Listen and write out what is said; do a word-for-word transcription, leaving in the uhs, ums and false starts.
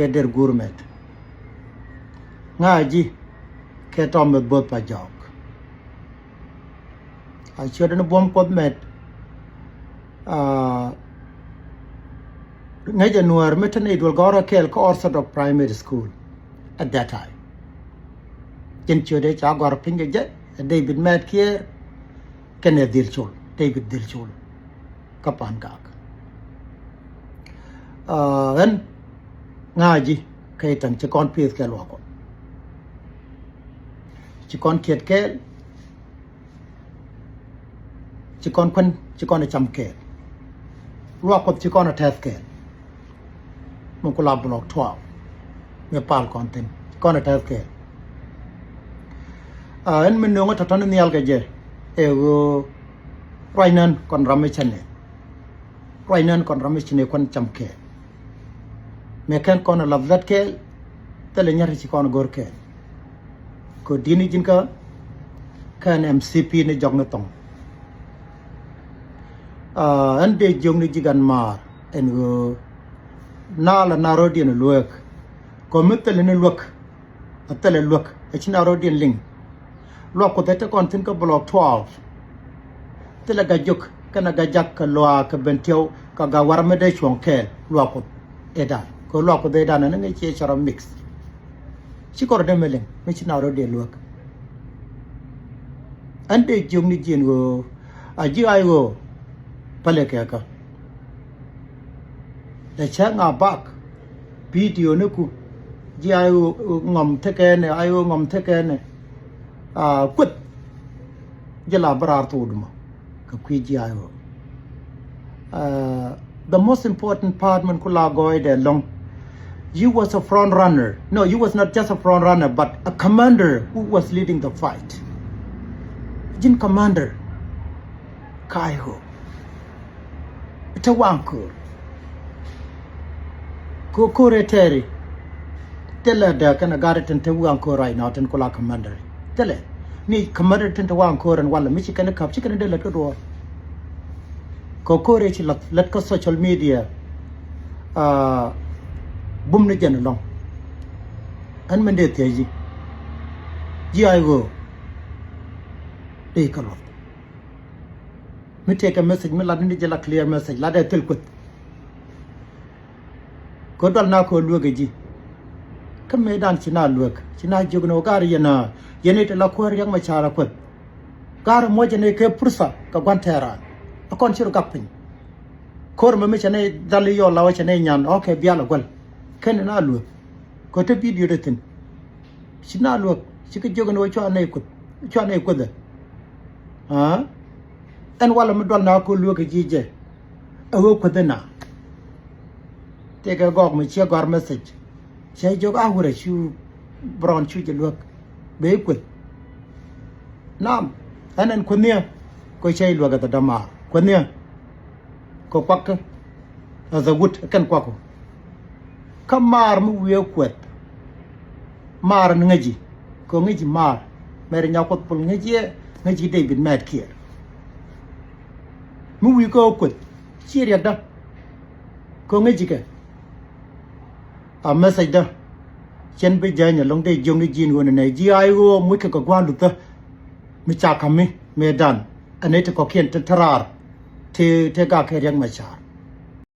kɛ der guur mɛt. Ŋa̱ ji̱ kɛ tɔm mɛ bo̱th pa jɔɔk. A ciötdɛ ni buɔ̱m Kuɔth mɛt. Aa, ŋäcɛ Nuäär mi te nɛy duel gɔ̱rä kɛɛl kä Orthodox Primary School at that time. Jɛn ciötdɛ ca gɔ̱r piny kɛ jɛ, David Mɛt Kiɛɛr kɛnɛ Dhil Col, David Dhil Col kä Pa̱a̱n Gak. Aa, ɣän ŋa̱ ji̱ kä i̱ ta̱ŋ ci kɔn pi̱eth kɛɛl luaak Kuɔth. Ci kɔn kiɛt kɛɛl. Ci kɔn kuän, ci kɔn ɛ cam kɛɛl. Luaak Kuɔth ci kɔn ɛ tɛth kɛɛl. Min ku la Block twelve mi pal kɔn thi̱n, ci kɔn ɛ tɛth kɛɛl. Aa, ɛn mi nööŋä tɔ̱tɔ̱ ni nhial kɛ jɛ ɛ ɣöö ruac nän kɔn ram mi cä nɛ. Ruac nän kɔn ram mi ci nɛ kuän cam kɛɛl. Mëë kɛn kɔn ɛ lath lät kɛɛl, thilɛ nyɛr ci kɔn ɛ go̱r kɛɛl. Kɛ di̱t ni ji̱n kä kɛn M C P ni jɔk ni thɔŋ. Aa, ɛn dee jiök ni ji̱ gan maar ɛn ɣöö naalɛ na rɔ̱diɛn lueek. Kɛ mi thilɛ ni luäk. A thilɛ luäk, a ci na rɔ̱diɛn liŋ. Luaak Kuɔth ɛ te kɔn thi̱n kä Block twelve. Thilɛ Gat Jok kɛnɛ Gat Jak kɛ Luaak kɛ Bentiu kɛ Gat Warɛp mi dee cuɔ̱ŋ kɛɛl luaak Kuɔth ëëdan. Kɛ luaak Kuɔth ëëdan ɛn ŋäc ciɛ cɔrɔ mix. Ci kɔr dee mi liŋ mi ci na rɔ̱diɛn luäk. Ɛn dee jiök ni ji̱ ɛn ɣöö a ji̱ I O pälɛ kɛ kä. Dee cäŋ a bak video ni ku ji̱ I O ŋɔm tekɛ nɛ, I O ŋɔm tekɛ nɛ. Aa, Kuoth ji̱ la bä raar thok dumä kɛ kui̱ ji̱ I O. Aa, the most important part min ku la gɔɔydɛ ɛlɔ̱ŋ. You was a front runner. No, you was not just a front runner, but a commander who was leading the fight. Ji̱n commander kä I O. Te waŋ ko̱o̱r. Ko̱o̱r, ko̱o̱r ɛ tɛɛri. Thilɛ dee kɛn a gat tin te waŋ ko̱o̱r right now tin ku la commander. Thilɛ. Ni commander tin te waŋ ko̱o̱r ɛn walɛ mi ci kɛn käp ci kɛn dee lät kä duɔ̱ɔ̱r. Ko̱o̱r, ko̱o̱r ɛ ci lät, lät kä social media. Aa, bum ni jɛn ɛlɔ̱ŋ. Ɛn min dee thiec ji̱. Ji̱ I O. Dee kä luɔth. Mi tëëkɛ message mi lat ni jɛ la clear message, lat dee thil Kuoth. Kɛ dual na kɛ luek ɛ ji̱. Kä mëëdan ci na luek, ci na jiök ni ɣöö gaar yɛn a, yɛn i̱ te la kuäär Riɛk Macar a Kuoth. Gaar muɔcɛ ni kɛ pursa kɛ gua̱n tɛɛran. A kɔn ci rɔ gak piny. Ko̱r mɛ mi cɛ ni dhal i̱ yɔl la wä cɛ ni nyan, okay, bial a guäl. Kɛn na luek. Kɛ te video dee thi̱n. Ci na luek, ci kɛ jiök ni ɣöö cua nɛy Kuoth, cua nɛy Kuoth ɛ. Aa? Ɛn walɛ mi dual na kɛ luek ɛ ji̱ jɛ. Ɛ ɣöö Kuoth ɛ na. Tëëkɛ gɔɔk mi ciɛ gɔ̱a̱r message. Cɛ jiök a wurɛ cu Brown cu jɛ luek. Bɛ i̱ Kuoth. Naam. Ɛn ɛn Kuoth niɛ. Kɛ cɛ i̱ luek ɛ thɛ dämaar. Kuoth niɛ. Kɛ kuakä. Ɛ thɛ wut ɛ kɛn kuaku. Kä maar mi wiee Kuoth. Maar ni ŋäci. Kɛ ŋäci maar. Mɛri nya Kuoth Pul ŋäci ɛ, ŋäci David Mɛt Kiɛɛr. Mi wi̱i̱ kä Kuoth ci riɛkdä. Kɛ ŋäci kɛ. A message dä. Cɛn bi jäny ɛlɔ̱ŋ dee jiök ni ji̱n ɣöö nɛ nɛ ji̱ I O muc kɛ kɛ gua̱a̱n luthä. Mi ca ka̱mi mëëdan. Ɛn ɛ ti kɔ̱kiɛn ti te raar. Ti, ti gak kɛ Riɛk Macar.